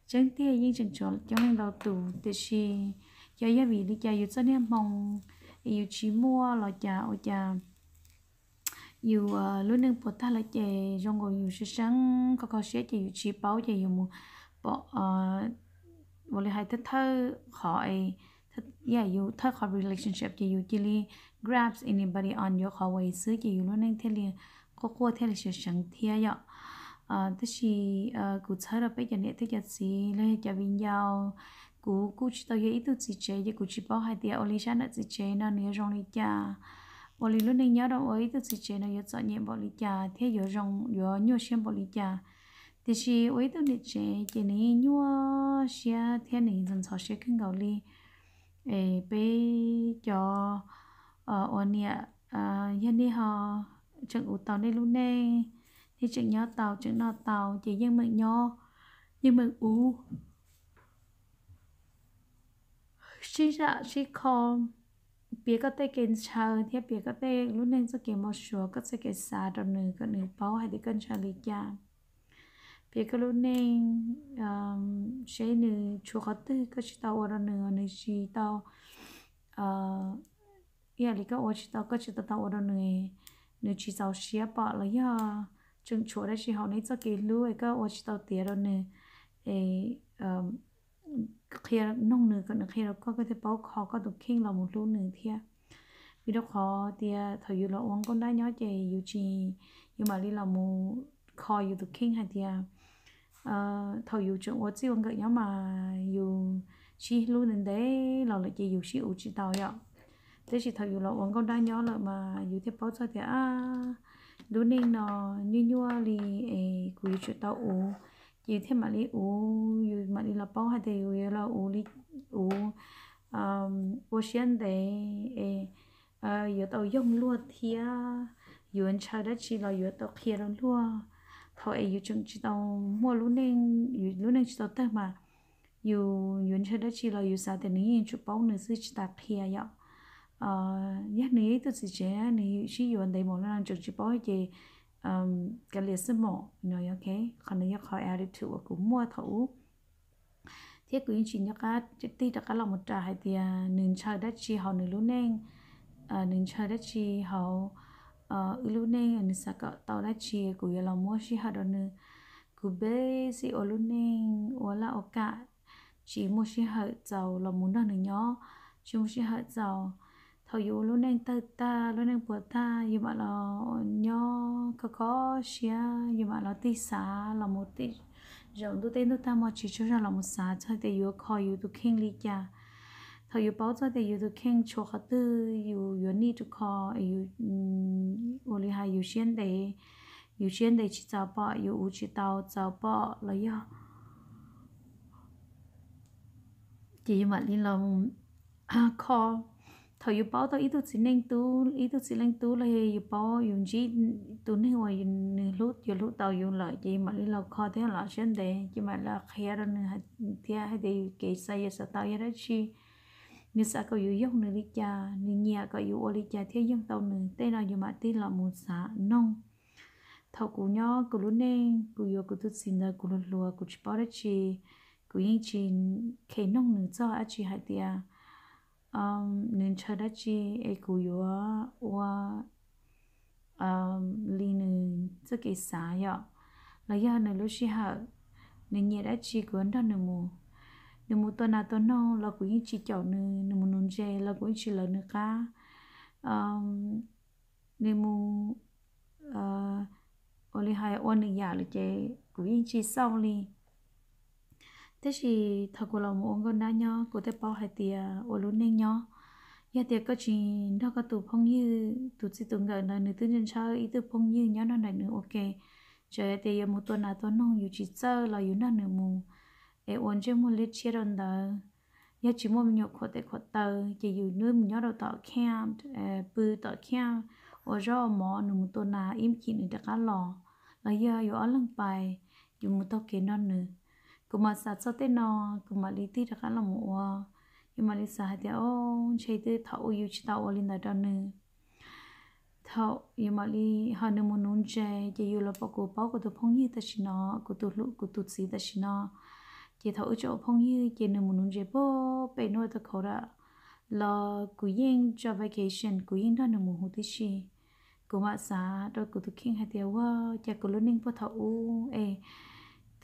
Tseeb tiag yeej tseem tshuav coob leej ntau tus, tiam sis xyov yog vim li cas yus txoj niag hmoo es yus tsis muaj los cas ua cas yus lub neej puas tag lawm ces zoo nkaus yus seev seev kho kho siab ces yus tsis paub ces yus mus pom ua li hais thawj thawj qhov, yus thawj qhov relationship ces yus cia li grabs anybody on yuav qhov uas xwb ces yus lub neej thiaj li quaj quaj thiaj li seev seev thiab yom. Tab sis kuv txhawb rau peb cov niam thiab cov txiv los yog cov viv ncaus, kuv kuj tsis tau yog ib tug txiv tsev ces kuv tsis paub hais tias ua li sab ntawm txiv tsev no nws yuav zoo li cas, ua li lub neej nyob rau ua ib tug txiv tsev no yuav txom nyem npaum li cas thiab yuav zoo yuav nyuaj siab npaum li cas. Tiam sis ua ib tug niam tsev ces nws yeej nyuaj siab thiab nws ntxhov ntxhov siab kawg nkaus li. Es peb cov ua niam, yog nej ho tseem ua tau nej lub neej, nej tseem nyob tau tseem noj tau ces yeej meem nyob, yeej meem ua, sib zam sib kho, piav koj tej kev ntshaw thiab piav koj tej lub neej txoj kev npau suav, koj txoj kev xav rau nws kom nws paub hais tias koj ntshaw li cas. Piav koj lub neej, seb nws tshuav qhov twg koj tsis tau ua rau nws, nws tsis tau, ib yam li koj ua tsis tau, koj tsis tau tau ua rau nws, nws tsis txaus siab pom los yog tseem tshuav dab tsi hauv neb txoj kev hlub es koj ua tsis tau tiav rau nws, es qhia, noog nws kom nws qhia rau koj, koj thiaj paub kho koj tus kheej los mus hlub nws thiab. Vim rau qhov tias thaum yus los ua nkauj nrab nyob ces yus tsis, yus mam li los mus kho yus tus kheej hais tias thaum yus tseem ua txij ua nkawm nyob mas yus sib hlub ntev ntev los lawm ces yus sib uv tsis tau yom. Tab sis thaum yus los ua nkauj nrab nyob lawm mas yus thiaj paub txog tias lub neej no nyuaj nyuaj li es kuv yuav tsum tau uv, ces yus thiaj mam li uv, yus mam li los paub hais tias yus yuav los uv li, uv ua siab ntev es yuav tau yoog luag thiab yuav ntshaw dab tsi los yuav tau qhia rau luag. Thaum es yus tseem tsis tau muaj lub neej, yus lub neej tsis tau tawg mas yus yuav ntshaw dab tsi los yus xav tias nws yeej tsum paub nws xwb tsis tas qhia yom. Yog nws yog ib tug txiv tsev nws sib yuav ntev mus no tseem tsis paub ces kav liam xwb mom no, qhov nws yog qhov attitude uas kuv muaj thaum ub. Thiab kuv yeej tsis nco qab tig rov qab los mus ras hais tias nws ntshaw dab tsi hauv nws lub neej, nws ntshaw dab tsi hauv wb lub neej, nws xav kom tau dab tsi kuv yuav los muab sij hawm rau nws. Kuv busy ua lub neej ua laj ua kam, tsis muaj sij hawm txaus los mus nrog nws nyob, tsis muaj sij hawm txaus. Thaum yus ua lub neej tawg tag, lub neej puas tag, yus mam los nyob kho kho siab, yus mam los tig xav los mus tig zaum ntuj teb ntuj tag hmo tsis tsaug zog los mus xav txog tias yuav kho yus tus kheej li cas. Thaum yus paub txog tias yus tus kheej tshuav qhov twg yus yuav need to kho, ua li hais yus siab ntev, yus siab ntev tsis txaus pom, yus uv tsis tau txaus pom los yog ces yus mam li los kho. Thaum yus paub tau ib tug txiv neej tub, ib tug txiv leej tub los yog yus paub yus ntsib tus neeg uas nws hlub, yus hlub tau yus lawm ces yus mam li los kho thiab los siab ntev, ces mam li qhia rau nws thiab hais tias yus kev xav yus xav tau yog dab tsi, nws xav kom yus yoog nws li cas, nws nyiam kom yus ua li cas thiaj yoog tau nws. Tej no yus mam tig los mus xav noog. Thaum kuv nyob kuv lub neej, kuv yuav kuv tus txiv ntawd kuv hluas hluas kuv tsis paub dab tsi, kuv yeej tsis kheev noog nws txog dab tsi hais tias nws ntshaw dab tsi es kuv yuav ua li nws txoj kev xav yom, los yog nws lub sij hawm, nws nyiam dab tsi kuv yuav nrog nws mus. Nws mus tua nas tua noog los kuv yeej tsis caum nws, nws mus nuv ntses los kuv yeej tsis lawv nws qab. Nws mus ua li hais ua nws yam lawm ces kuv yeej tsis xauj li. Tab sis thaum kuv los mus ua nkauj nab nyob kuv thiaj paub hais tias ua lub neej nyob, yog tias koj tsis nrog koj tus phooj ywg, tus txij tus nkawm ntawd nws twb ntshaw ib tug phooj ywg nyob nrog nraim nws ua ke. Txawm hais tias yuav mus tua nas tua noog yus tsis txawj los yus nrog nws mus es ua ntsej muag liab tshiab rau ntawd. Yog tsis muaj me nyuam khuam tes khuam taw ces yus nws mus nyob rau tom camp, pw tom camp, ua zaub ua mov, nws mus tua nas ib me chim nws rov qab los, los yog yus ob leeg pais, yus mus taug kev nrog nws. Kuv mam xav txog tej no, kuv mam li tig rov qab los mus ua. Yus mam li xav hais tias o, ntshe twb thaum ub yus tsis tau ua li ntawd rau nws. Thaum yus mam li, ho nws mus nuv ntses ces yus los pom kuv paub kuv tus phooj ywg tam sim no, kuv tus hlub, kuv tus txiv tam sim no. Ces thaum wb tseem ua phooj ywg ces nws mus nuv ntses puag pem North Dakota los kuv yeej tso vacation, kuv yeej nrog nws mus huv tib si. Kuv mam xav rau kuv tus kheej hais tias ua cas kuv lub neej puag thaum ub es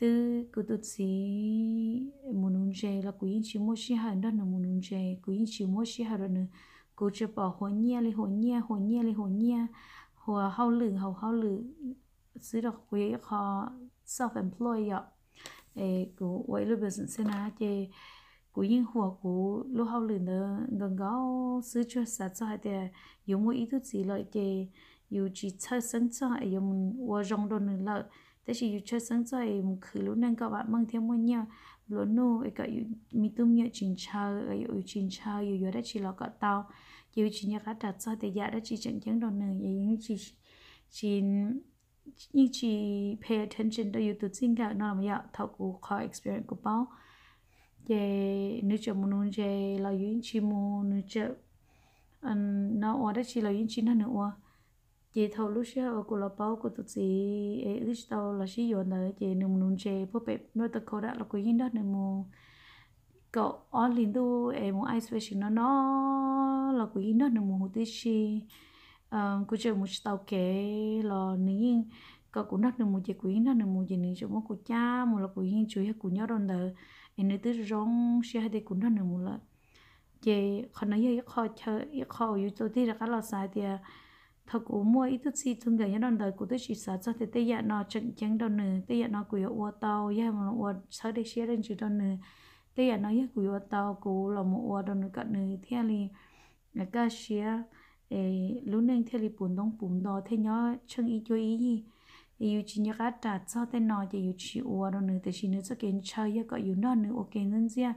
twb kuv tus txiv mus nuv ntses los kuv yeej tsis muaj sij hawm nrog nws mus nuv ntses, kuv yeej tsis muaj sij hawm rau nws. Kuv tsuas pom huas nyiaj li huas nyiaj, huas nyiaj li huas nyiaj, huas hauj lwm hauv hauj lwm xwb rau kuv yog ib qho self-employed yom. Es kuv ua ib lub business xwb na ces kuv yeej huas kuv lub hauj lwm ntawd nkaus nkaus xwb, tsuas xav txog hais tias yus muaj ib tug txiv lawm ces yus tsis txhawj xeeb txog es yuav mus ua zoo rau nws lawm, tab sis yus txhawj xeeb txog es mus khwv lub neej kom vam meej thiab muaj nyiaj nplua nuj es kom yus me tub me nyuam tsis ntshaw, yus tsis ntshaw, yus yuav dab tsi los kom tau, ces yus tsis nco qab ras txog tias yam dab tsi tseem ceeb rau nws, yus yeej tsis yeej tsis pay attention rau yus tus txij nkawm no los yom. Thaum kuv qhov experience kuv paub, ces nws tseem mus nuv ntses los yus yeej tsis mus, nws tseem no ua dab tsi los yus yeej tsis nrog nws ua. Ces thaum lub sij hawm uas kuv los paub kuv tus txiv es wb tsis tau los sib yuav ntawd ces nws mus nuv ntses puag pem North Dakota los kuv yeej nrog nws mus. Kaum ob hlis ntuj es mus ice fishing no no los kuv yeej nrog nws mus huv tib si. Kuv tseem mus tsis tau kev los nws yeej kom kuv nrog nws mus ces kuv yeej nrog nws mus, ces nws tseem muab kuv cab mus los kuv yeej tsuas yog kuv nyob rau ntawd es nws twb zoo siab hais tias kuv nrog nws mus lawm. Ces qhov no yog ib qho chaw, ib qho uas yus tau tig rov qab los xav hais tias thaum kuv muaj ib tug txij tug nkawm nyob rau ntawd kuv twb tsis xav txog tias tej yam no tseem ceeb rau nws, tej yam no kuv yuav ua tau, yog mus ua txhawb dej siab dej ntsws rau nws, tej yam no yog kuv yuav ua tau kuv los mus ua rau nws kom nws thiaj li kaj siab, es lub neej thiaj li puv ntoob puv nto thiaj nyob tsheej ib cuab ib yig. Es yus tsis nco qab ras txog tej no ces yus tsis ua rau nws, tiam sis nws txoj kev ntshaw yog kom yus nrog nws ua ke ntxiab ntxiab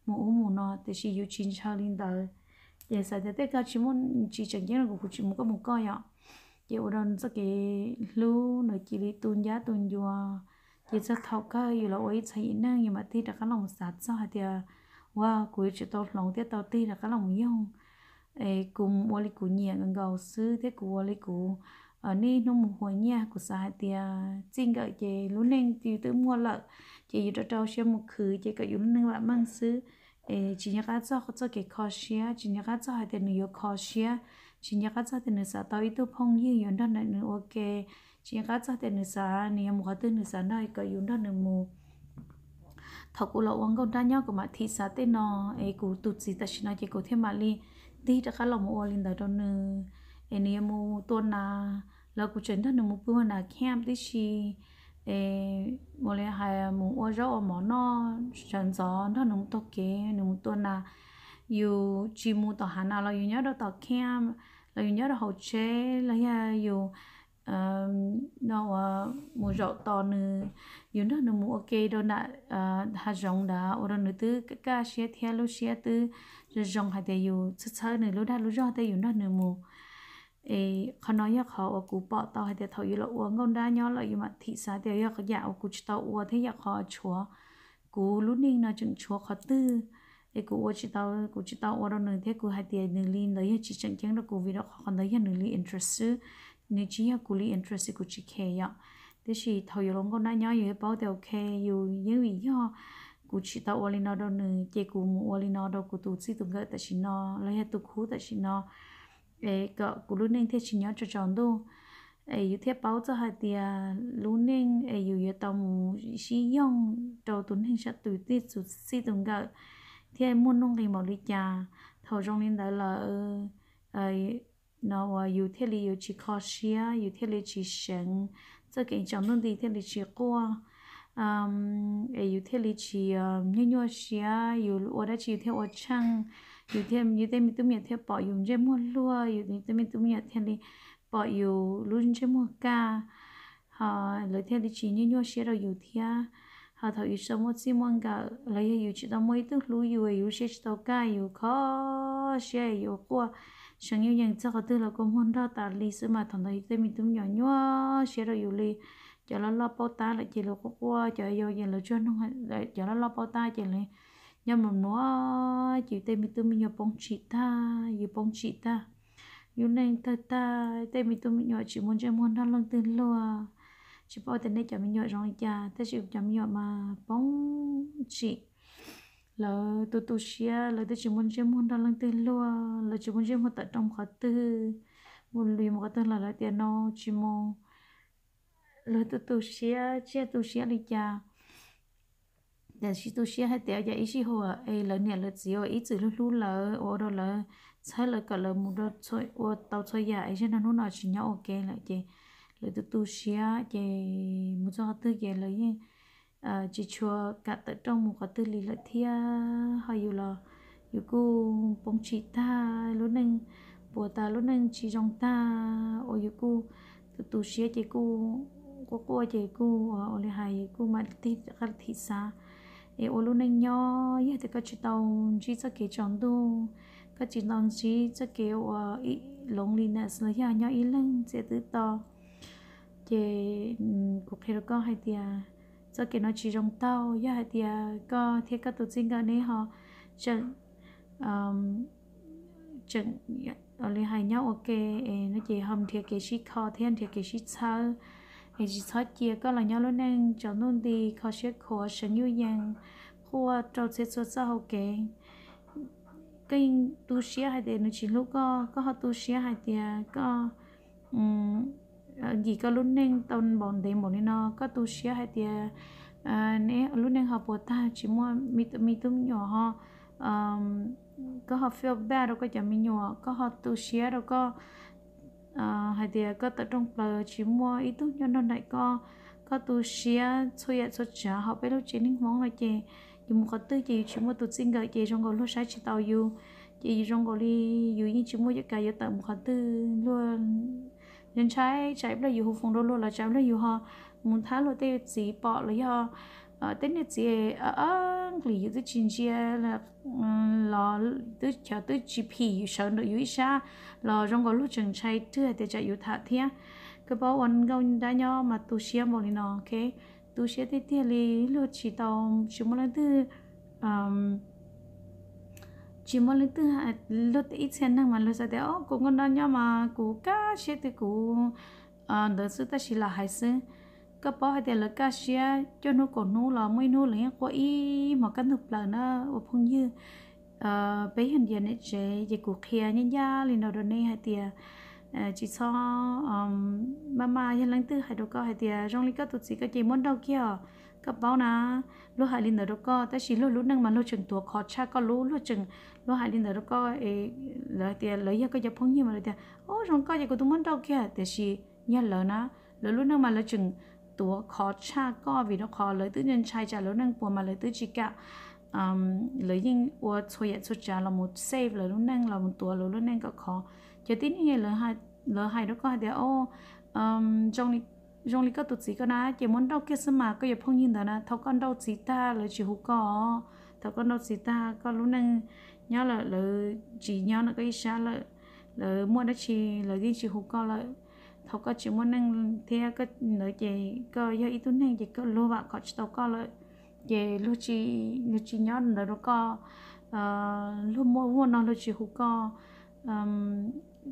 mus ub mus no, tiam sis yus tsis ntshaw li ntawd. Ces xav tias tej ko tsis muaj, tsis tseem ceeb rau kuv, kuv tsis mus koj mus koj yom. Ces ua rau nws txoj kev hlub ntawd cia li tu ncab tu ncua. Ces txog thaum kawg yus los ua ib txhia yim neej yus mam tig rov qab los mus xav txog hais tias ua kuv yuav tsum tau hloov thiab tau tig rov qab los mus yoog. Es kuv mus ua li kuv nyiam nkaus nkaus xwb thiab kuv ua li kuv niaj hnub mus huas nyiaj, kuv xav hais tias txij nkawm ces lub neej yus twb muaj lawm, ces yus rau rau siab mus khwv ces kom yus lub neej vam meej xwb. Es tsis nco qab txog txoj kev kho siab, tsis nco qab txog hais tias nws yuav kho siab, tsis nco qab txog tias nws xav tau ib tug phooj ywg yuav nrog nraim nws ua ke, tsis nco qab txog tias nws xav, nws yuav mus qhov twg nws xav nrog kom yus nrog nws mus. Thaum kuv los ua nkauj nrab nyob kuv mam thim xav tej no, es kuv tus txiv tam sim no ces kuv thiaj mam li tig rov qab los mus ua li ntawd rau nws. Es nws yuav mus tua nas los kuv tseem nrog nws mus pw nas camp tib si, es ua li hais mus ua zaub ua mov noj sawv ntxov nrog nws mus taug kev, nws mus tua nas. Yus tsis mus tom hav nas los yus nyob rau tom camp los yus nyob rau hauv tsheb los yog yus no uas mus zaum tos nws, yus nrog nws mus ua ke rau nram hav zoov ntawd ua rau nws twb kaj siab thiab lub siab twb zoo zoo hais tias yus txhawb txhawb nws lub dag lub zog thiab yus nrog nws mus. Es qhov no yog qhov uas kuv pom tau hais tias thaum yus los ua nkauj nrab nyob lawm yus mam thim xav tias yog yam uas kuv tsis tau ua thiab yog qhov tshuav kuv lub neej no tseem tshuav qhov twg. Es kuv ua tsis tau, kuv tsis tau ua rau nws thiab kuv hais tias nws li ntawd yog tsis tseem ceeb rau kuv vim rau qhov qhov ntawd yog nws li interest xwb, nws tsis yog kuv li interest, kuv tsis care yom. Tiam sis thaum yus los nkauj nrab nyob yus yuav paub tias ok, yus yeej vim yog kuv tsis tau ua li no rau nws ces kuv mus ua li no rau kuv tus txij tus nkawm tam sim no los yog tus khub tam sim no, es kom kuv lub neej thiaj tsis nyob tsaus tsaus ntuj. Es yus thiaj paub txog hais tias lub neej es yus yuav tau mus sib yoog rau tus neeg sam tus tij tus txij tus nkawm thiaj muaj nuj nqis npaum li cas. Thaum zoo li ntawd lawm no uas yus thiaj li yuav tsis kho siab, yus thiaj li tsis seev, txoj kev tsaus ntuj nti thiaj li tsis quaj, es yus thiaj li tsis nyuaj nyuaj siab, yus ua dab tsi yus thiaj ua tsheej, yus thiaj, yus tej me tub me nyuam thiaj pom yus ntsej muag luag, yus tej me tub me nyuam thiaj li pom yus lub ntsej muag kaj, ho lawv thiaj li tsis nyuaj nyuaj siab rau yus thiab. Ho thaum yus tsis tau muaj txij muaj nkawm los yog yus tsis tau muaj ib tug hlub yus, yus lub siab tsis tau kaj, yus kho siab, yus quaj seev yuj yees txog qhov twg los kua muag nrog tas li xwb mas thaum ntawd yus tej me tub me nyuam nyuaj siab rau yus li. Cov loj loj paub tab lawm ces lawv quaj quaj, cov yau yeej lawv tsuag noog, cov loj loj paub tab ces lawv nyob mos mos ces yus tej me tub me nyuam poob tsim tag, yus poob tsim tag, yus neej tawg tag, tej me tub me nyuam tsis muaj ntsej muag nrog leej twg luag. Tsis paub tias nej cov me nyuam zoo li cas tab sis kuv cov me nyuam mas poob tsim, lawv tu tu siab, lawv twb tsis muaj ntsej muag nrog leej twg luag, lawv tsis muaj ntsej muag tawm rooj qhov twg, mus li mus qhov twg los lawv tias no tsis mus. Lawv tu tu siab, tsiaj tu siab li cas, tiam sis tu siab hais tias cas ib sij huam es lawv niam lawv txiv uas ib txwm hlub hlub lawv ua rau lawv, txhawb lawv kom lawv mus ua tau txhua yam es zaj no hnub no tsis nyob ua ke lawm ces lawv tu tu siab ces mus txog qhov twg ces lawv yeej tsis tshua kam tawm rooj mus qhov twg li lawm thiab. Ho yus los yus kuj poob tsim tag, lub neej puas tas, lub neej tsis zoo tag uas yus kuj tu tu siab ces kuj quaj quaj ces kuj ua li hais kuj mam tig rov qab thim xav es ua lub neej nyob. Yog tias koj tsis tau ntsib txoj kev tsaus ntuj, koj tsis tau ntsib txoj kev ua loneliness los yog nyob ib leeg txias twb to, ces kuv qhia rau koj hais tias txoj kev no tsis zoo tau. Yog hais tias koj thiab koj tus txij nkawm neb ho tseem tseem li hais nyob ua ke no ces ho nrhiav kev sib kho thiab nrhiav kev sib txhawb, es tsis txhob cia koj los nyob lub neej tsaus ntuj nti kho siab khuav seev yuj yees, quaj rau txhia txhua txoj hau kev. Koj yeej tu siab hais tias nws tsis hlub koj, koj ho tu siab hais tias koj nkim koj lub neej tau npaum ntev npaum li no, koj tu siab hais tias neb lub neej ho puas tag tsis muaj me tub me nyuam ho, koj ho feel bad rau koj cov me nyuam, koj ho tu siab rau koj hais tias koj tawm rooj plaws tsis muaj ib tug nyob nrog nraim koj, koj tu siab txhua yam txhua tsav hauv peb lub tsev neeg Hmoob no ces yus mus qhov twg ces yus tsis muaj tus txij nkawm ces zoo nkaus luag saib tsis taus yus, ces yus zoo nkaus li yus yeej tsis muaj caj kas yuav tawm mus qhov twg. Luag ntshai tsam ib pliag yus hu foos rau luag los tsam ib pliag yus ho mus thab luag tej txiv pom los yog tej niag txiv nqis yus twb tsis ntsia los twb chaw twb tsis phim yus sawv ntawm yus ib sab los zoo nkaus luag tseem ntshai rwg tias tsam yus tham thiab. Koj paub ua nkauj nrab nyob mas tu siab npaum li no, ok, tu siab tiag tiag li. Luag tsis tau, tsis muaj leej twg tsis muaj leej twg, luag ib txhia neeg mas luag xav tias o kuv nkauj nrab nyob mas kuv kaj siab twg kuv ntawd xwb tab sis lam hais xwb. Koj paub hais tias lawv kaj siab cuaj hnub kaum hnub los muaj ib hnub lawv yeej quaj ib hmos kaj ntug plaws na ua phooj ywg. Peb yog niam tsev ces kuv qhia ncaj ncaj li no rau nej hais tias tsis txhob maj maj, yog leej twg hais rau koj hais tias zoo li koj tus txiv koj ces muab nrauj kiag os, koj paub na, luag hais li ntawd rau koj tab sis luag lub neej mas luag tseem tuav khov tshaj koj lub, luag tseem, luag hais li ntawd rau koj, lawv tias lawv yog koj cov phooj ywg mas lawv tias o zoo koj ces kuv twb muab nrauj kiag, tiam sis yog lawv na, lawv lub neej mas lawv tseem tuav khov tshaj koj vim rau qhov lawv twb ntshai tsam lawv lub neej puas mas lawv twb tsis kam, lawv yeej ua txhua yam txhua tsav los mus save lawv lub neej los mus tuav lawv lub neej kom khov. Cov tib neeg lawv hais rau koj hais tias o Zoo li koj tus txiv koj na ces muab nrauj kiag xwb mas koj cov phooj ywg ntawd na, thaum koj nrauj txiv tag lawv tsis hu koj. Thaum koj nrauj txiv tag koj lub neej nyob lawm lawv tsis nyob ntawm koj ib sab lawm, lawv muaj dab tsi lawv yeej tsis hu koj lawm. Thaum koj tsis muaj neej thiab koj ntawd ces koj yog ib tug neeg ces koj luag vam khom tsis tau koj lawm, ces luag tsis nyob ntawd rau koj, luag muaj vuag no luag tsis hu koj.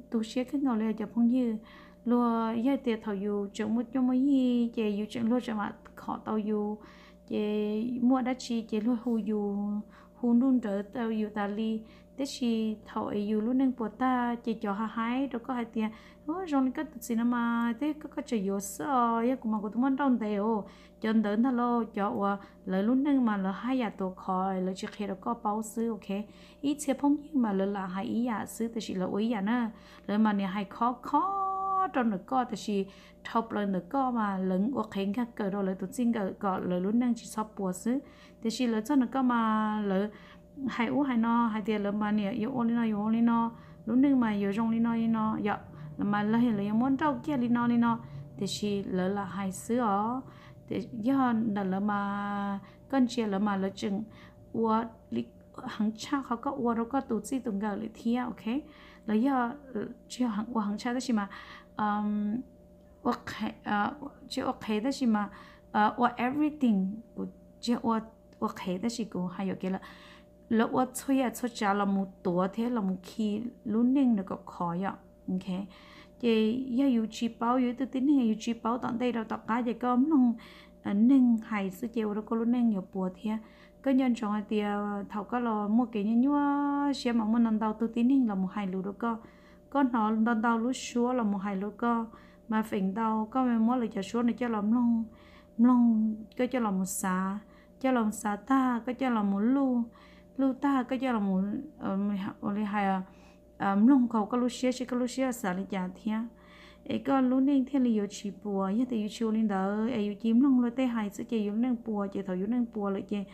Tu siab kawg nkaus li cov phooj ywg. Luag yog tias thaum yus tseem muaj cuab muaj yig ces yus tseem luag tseem vam khom tau yus, ces muaj dab tsi ces luag hu yus, hu nruj nrawv tau yus tas li. Tiam sis thaum es yus lub neej puas tag ces cov hais hais rau koj hais tias, zoo li koj tus txiv no mas twb koj koj tseem yuav xwb os, yog kuv mas kuv twb muab nrauj ntev os. Cov ntawd ntag lauj, cov uas lawv lub neej mas lawv haj yam tuav khov lawv tsis qhia rau koj paub xwb, ok. Ib txhia phooj ywg mas lawv lam hais ib yam xwb tab sis lawv ua ib yam na. Lawv mas niam hais khov kho rau ntawm koj tab sis dhau plaws ntawm koj mas lawv ua qhev nkag kawm rau lawv tus txij nkawm kom lawv lub neej tsis txhob puas xwb. Tiam sis lawv txog ntawm koj mas lawv hais ub hais no hais tias lawv mas niam yuav ua li no yuav ua li no, lub neej mas yuav zoo li no li no yom, lawv mas lawv yuav muab nrauj kiag li no li no, tiam sis lawv lam hais xwb os. Yog ntawm lawv mas koj ntsia lawv mas lawv tseem ua heev tshaj qhov koj ua rau koj tus txij tus nkawm lawm thiab, ok. Lawv yog tsis ua heev tshaj tab sis mas tsis ua qhev tab sis mas ua everything, kuv tsis ua qhev tab sis kuv hais yuam kev lawm, lawv ua txhua yam txhua tsav los mus tuav thiab los mus khi lub neej nws kom khov yom. Ces yog yus tsis paub, yus ib tug tib neeg yus tsis paub tom ntej rau tom qab ces koj mloog neeg hais xwb ces ua rau koj lub neej yuav puas thiab. Koj nco ntsoov hais tias thaum koj los muaj kev nyuaj nyuaj siab mas muaj ntau ntau tus tib neeg los mus hais lus rau koj, koj hnov ntau ntau lub suab los mus hais rau koj, mas feem ntau koj muab lawv cov suab no coj los mloog, mloog, koj coj los mus xav, coj los mus xav tag koj coj los mus luj, luj tag koj coj los mus ua li hais mloog nkaus koj lub siab seb koj lub siab xav li cas thiab, es koj lub neej thiaj li yuav tsis puas. Yog tias yus tsis ua li ntawd es yus cia li mloog luag tej hais xwb ces yus lub neej puas, ces thaum yus neej puas lawm ces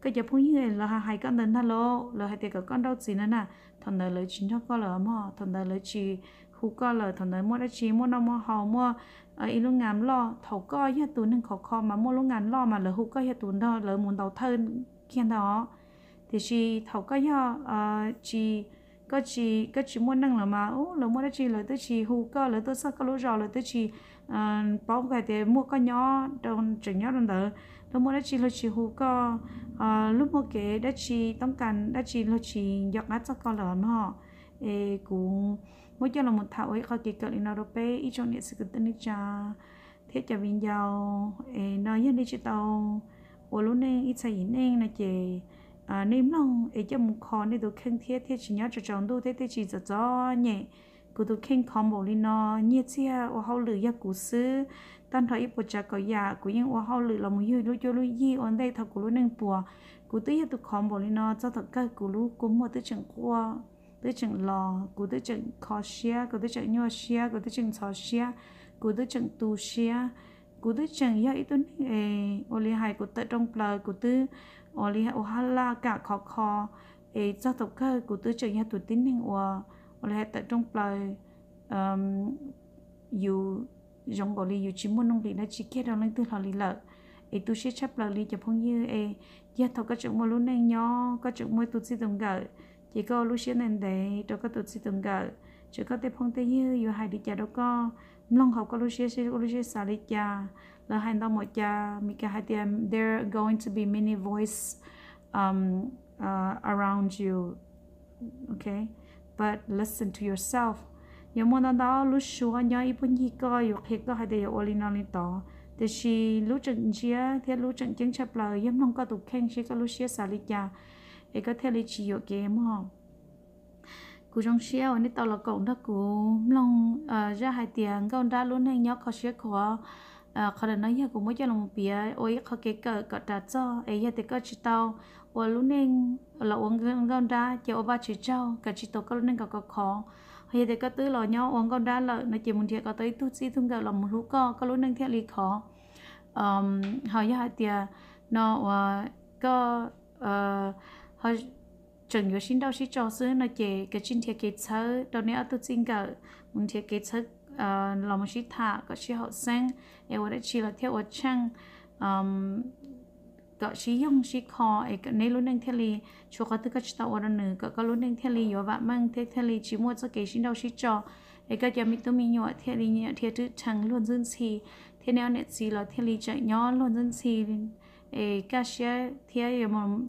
koj cov phooj ywg lawv hais koj ntawd ntag lauj, lawv hais tias kom koj nrauj txiv no na, thaum ntawd lawv tsis nrog koj lawm mog, thaum ntawd lawv tsis hu koj lawm, thaum ntawd muaj dab tsi muaj noj muaj haus muaj ib lub ngas loj. Thaum koj yog tus neeg khov kho mas muaj lub ngas loj mas lawv hu koj yog tus nrog lawv mus ntaus thawj kiag ntag os. Tiam sis thaum koj yog tsis, koj tsis, koj tsis muaj neej lawm mas lawv muaj dab tsi lawv twb tsis hu koj, lawv tuaj txog koj lub zos lawv twb tsis paub hais tias muaj koj nyob rau, tseem nyob rau ntawd, lawv muaj dab tsi luag tsis hu koj, lub muaj kev dab tsi toob kas dab tsi luag tsis nco qab txog koj lawm no. Es kuv muab coj los mus tham ua ib qho kev kawm li no rau peb ib tsoom niam txiv kwv tij neej tsa thiab cov viv ncaus. Es no yog nej tsis tau ua lub neej ib txhais yim neej no ces nej mloog es coj mus kho nej tus kheej thiab thiaj tsis nyob tsaus tsaus ntuj thiab thiaj tsis txom txom nyem. Kuv tus kheej khov npaum li no, nyiaj txiag ua hauj lwm yog kuv xwb, tag nrho ib puas tsav kaum yam kuv yeej ua hauj lwm los mus yug lub cuab lub yig ua ntej thaum kuv lub neej puas. Kuv twb yog tus khov npaum li no txog thaum kawg kuv lub kua muag twb tseem quaj, twb tseem los, kuv twb tseem kho siab, kuv twb tseem nyuaj siab, kuv twb tseem ntxhov siab, kuv twb tseem tu siab, kuv twb tseem yog ib tug neeg es ua li hais kuv tawm rooj plaws, kuv twb ua li ua hab laj kam khov kho, es txog thaum kawg kuv twb tseem yog tus tib neeg uas ua li hais tawm rooj plaws, yus zoo nkaus li yus tsis muaj nuj nqis dab tsi kiag rau leej twg hlo li lawm. Es tu siab tshaj plaws li cov phooj ywg, es yog thaum koj tseem muaj lub neej nyob, koj tseem muaj tus txij tus nkawm, ces koj ua lub siab ntev ntev rau koj tus txij tus nkawm, txawm koj tej phooj tej ywg yuav hais li cas rau koj, mloog hauv koj lub siab seb koj lub siab xav li cas. Lawv hais ntau npaum cas, Mis Kas hais tias there are going to be many voice around you, ok, but listen to yourself. Yuav muaj ntau ntau lub suab nyob ib puag ncig koj yuav qhia koj hais tias yuav ua li no li tod, tiam sis lub tseem ntsia thiab lub tseem ceeb tshaj plaws yog mloog koj tus kheej seb koj lub siab xav li cas, es koj thiaj li tsis yuam kev mog. Kuv zoo siab uas nej tau los koom nrog kuv mloog zaj hais tias nkauj nrab lub neej nyob kho siab khuav. Qhov ntawm no yog kuv muab coj los piav ua ib qho kev kawm kom ras txog, es yog tias koj tsis tau ua lub neej los ua nkauj nrab ces ua Vajtswv tsaug, koj tsis tau koj lub neej kom khov khov. Ho yog tias koj twb los nyob ua nkauj nrab lawm no ces mus nrhiav kom tau ib tug txij ib tug nkawm los mus hlub koj, koj lub neej thiaj li khov. Ho yog hais tias no uas koj tseem yuav sib nrauj sib tso xwb no ces koj tsis nrhiav kev txhawb rau nej ob tug txij nkawm, mus nrhiav kev txhawb los mus sib tham kom sib haum xeeb, es ua dab tsi los thiaj ua tsheej, kom sib yoog sib kho, es neb lub neej thiaj li tshuav qhov twg koj tsis tau ua rau nws, kom koj lub neej thiaj li yuav vam meej thiab thiaj li tsis muaj txoj kev sib nrauj sib tso, es koj cov me tub me nyuam thiaj li nyiam dhia rwb rhees luag ntxub ntxhi, thiab neb ob niam txiv los thiaj li tseem nyob luag ntxub ntxhi, es kaj siab thiab,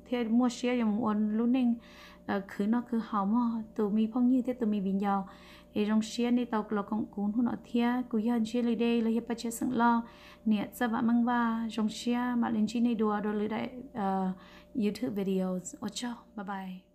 thiaj muaj siab yuav mus ua lub neej khwv noj khwv haus, muaj tus me phooj ywg thiab tus me viv ncaus. Es zoo siab nej tau los koom kuv hnub no thiab. Kuv yog Ntshiab Li Dej los yog Paj Tshiab xeem Lauj, niam Txawj Vam Meej Vaj. Zoo siab mam li ntsib nej dua rau lwm daim YouTube videos. Ua tsaug, bye bye.